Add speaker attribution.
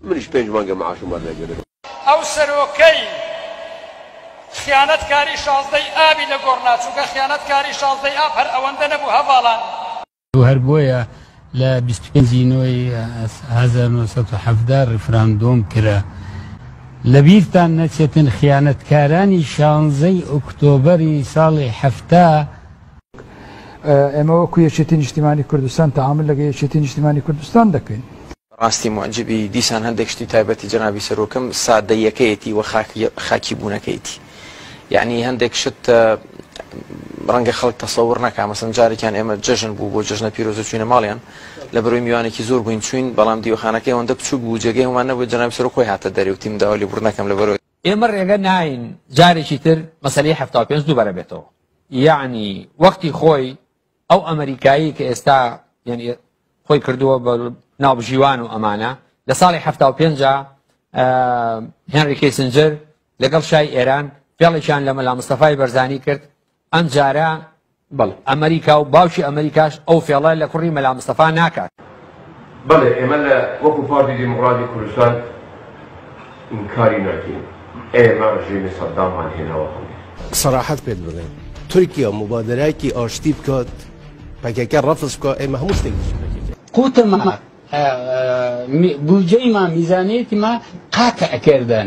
Speaker 1: منیش پێنج مانگە معاشم وەرنەگرت.
Speaker 2: ئەو سەرۆکەی خیانەت کاری شازدەی ئابی لە گۆڕ نا چونکە خیانەت کاری شازدەی ئاب هەر ئەوەندە نەبوو هەڤاڵان.
Speaker 3: هەر بۆیە لە 25 ی نۆی 1970 ڕیفراندۆم کرا. لەبیرتان نەچێتن خیانەتکارانی شانزەی ئۆکتۆبەری ساڵی 70.
Speaker 4: ئێمە وەکو یەکێتی نیشتیمانی کوردستان تەعامول لەگە یەکێتی نیشتیمانی کوردستان دەکەین.
Speaker 5: ڕاستی موعجیبی دیسان هەندێک شتی تایبەتی جەنابی سەرۆکم سادەییەکەیەتی و خاکی بوونەکەیتی یعنی هەندێک شت ڕەنگە خەڵک تەسەور نەکا مەسەن جارێکیان ئێمە جەژن بوو بۆ جەژنە پیرۆزە چوینە ماڵیان لە بەرۆی میوانێکی زۆر بووین چوین بەڵام دیوەخانەکەی ئەوەندە بچوک بوو جێگەی هەمان نەبوو جەنابی سەرۆک خۆی هاتە دەرێ وتیم داوا لێبوردن نەکەم لە بەرۆی
Speaker 6: ئێمە ڕێگە ناین جارێکی تر مەسەلەی 75 دووبارە بێتەوە یەعنی وەختی خۆی ئەو ئەمەریکایی کە ئێستا یعنی خۆی کردووە بە ناوبژیوان و ئەمانە لە ساڵی 75 هێنری کیسنجەر لەگەڵ شای ئێران فێڵێکیان لە مەلا مستەفای بەرزانی کرد ئەم جارە
Speaker 7: بەڵێ.
Speaker 6: ئەمەریکا و باوکی ئەمەریکاش ئەو فێڵە لە کوڕی مەلا مستەفا ناکات.
Speaker 1: بەڵێ ئێمە لە وەکو پارتی دیموکراتی کوردستان ئینکاری ناکەین ئێمە ڕژێمی سەداممان هێناوە هەولێر.
Speaker 8: سەراحەت پێت بڵێم تورکیا موبادەرایەکی ئاشتی بکات پەکەکە ڕەفز بکات ئێمە هەموو شتێک دژی پەکەکە.
Speaker 3: قوتمان بوجەیمان میزانیەتیمان قاتع کردن.